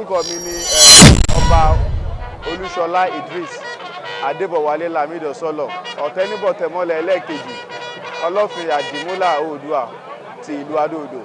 Orúkọ mi ni Ọba Olúṣọlá Idris Adébọ̀wálé Lamido Sọlọ, Ọ̀tẹ́níbọ̀tẹ́mọ́lẹ̀ ẹlẹ́ẹ̀kejì, Ọlọ́fin Àdìmúlà Oòduà ti ìlú Adó-Odò.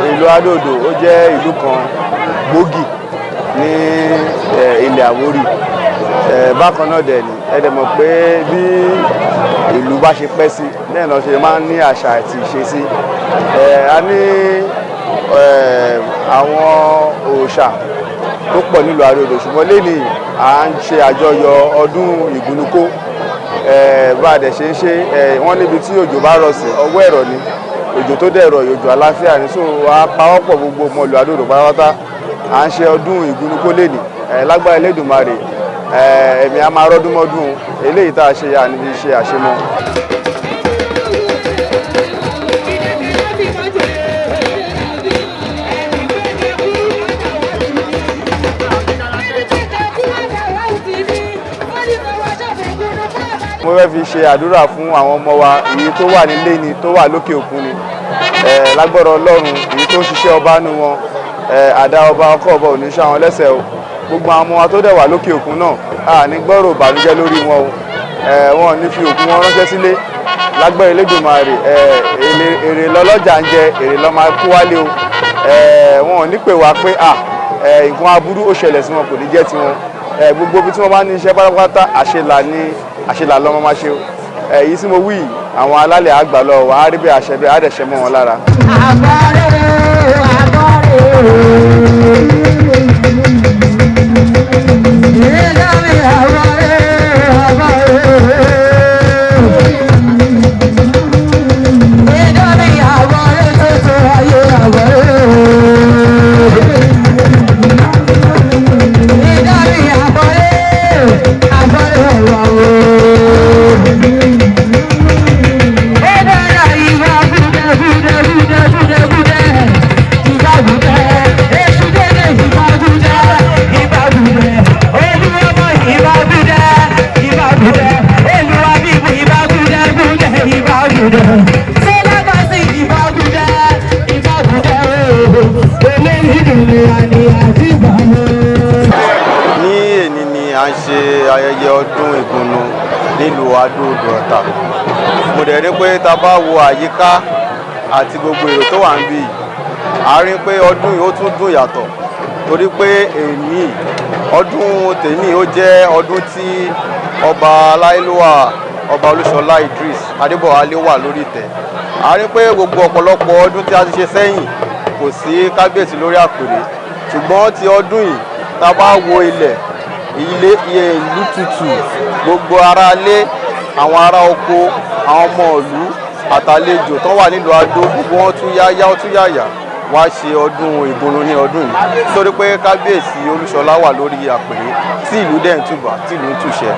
Ìlú Adó-Odò ó jẹ́ ìlú kan gbòógì ní ilẹ̀ Àwórì. Bákan náà dẹ̀ ni ẹ dẹ̀ mọ̀ pé bí ìlú bá ṣe pẹ́ sí bẹ́ẹ̀ ló ṣe máa ń ní àṣà àti ìṣesí. A ní àwọn òòṣà tó pọ̀ nílùú Adó-Odò, ṣùgbọ́n lénìí à ń ṣe àjọyọ̀ ọdún Ìgúnnukó. Bá a dẹ̀ ṣe ń ṣe, wọ́n níbi tí òjò bá rọ̀ sí ọwọ́ ẹ̀rọ ni, òjò tó dẹ̀ rọ̀ òjò àlàáfíà ni. So a pawọ́pọ̀ gbogbo ọmọ ìlú Adó-Odò pátápátá, à ń ṣe ọdún Ìgúnnukó lénìí. Lágbára Elédùmarè, ẹ̀mí a máa rọ́dún mọ́dún, eléyìí tá a ṣe yà níbi ṣe àṣemọ́. Mo fẹ́ fi ṣe àdúrà fún àwọn ọmọ wa, èyí tó wà nílé ni, tó wà lókè òkun ni. Lágbára Ọlọ́run, èyí tó ń ṣiṣẹ́ ọba nu wọn, àdá ọba ọkọ̀ ọba ò ní ṣá wọn lẹ́sẹ̀ o. Gbogbo àwọn ọmọ wa tó dẹ̀ wà lókè òkun náà, a ní gbọ́rọ̀ ìbànújẹ́ lórí wọn o. Wọn ò ní fi òkú wọn ránṣẹ́ sílé. Lágbára Elédùmarè, èrè lọ́lọ́jà ń jẹ, èrè lọ́ máa kó wálé o. Wọn ò ní pè wá pé nǹkan aburú ó ṣẹlẹ̀ sí wọn, kò ní jẹ́ tiwọn. Gbogbo ibi tí wọ́n bá ní iṣẹ́ pátápátá, àṣelà ni, àṣelà lọ́mọ máa ṣe o. Èyí tí mo wí yìí, àwọn alálẹ̀ àgbà lọ wà á rí bẹ́ẹ̀, àṣẹ bẹ́ẹ̀ á dẹ̀ ṣẹ mọ́ wọn lára. Ní èní ni à ń ṣe ayẹyẹ ọdún Ìgúnnu nílùú Adó-Odò Ọ̀tà. Mo dẹ̀ rí pé tá a bá wo àyíká àti gbogbo èrò tó wà níbí, a rí pé ọdún yìí ó tún dùn yàtọ̀, torí pé èní ọdún tèmi ó jẹ́ ọdún tí ọba aláìlúwà Ọba Olúṣọlá Idris Adébọ̀wálé wà lórí ìtẹ́. A rí pé gbogbo ọ̀pọ̀lọpọ̀ ọdún tí a ti ṣe sẹ́yìn kò sí kábíyèsí lórí àpèrè, ṣùgbọ́n ti ọdún yìí tá a bá wo ilẹ̀ ilé ìlú tutù, gbogbo ará ilé, àwọn ará oko, àwọn ọmọ ìlú àtàlejò tó wà nílùú Adó, gbogbo wọn tún yáyá ó tún yàyà wá ṣe ọdún Ìgúnnu ní ọdún yìí, nítorí pé kábíyèsí Olúṣọlá wà lórí àpèrè tí ìlú dẹ̀ ń tùbà, tí ìlú ń tùṣẹ.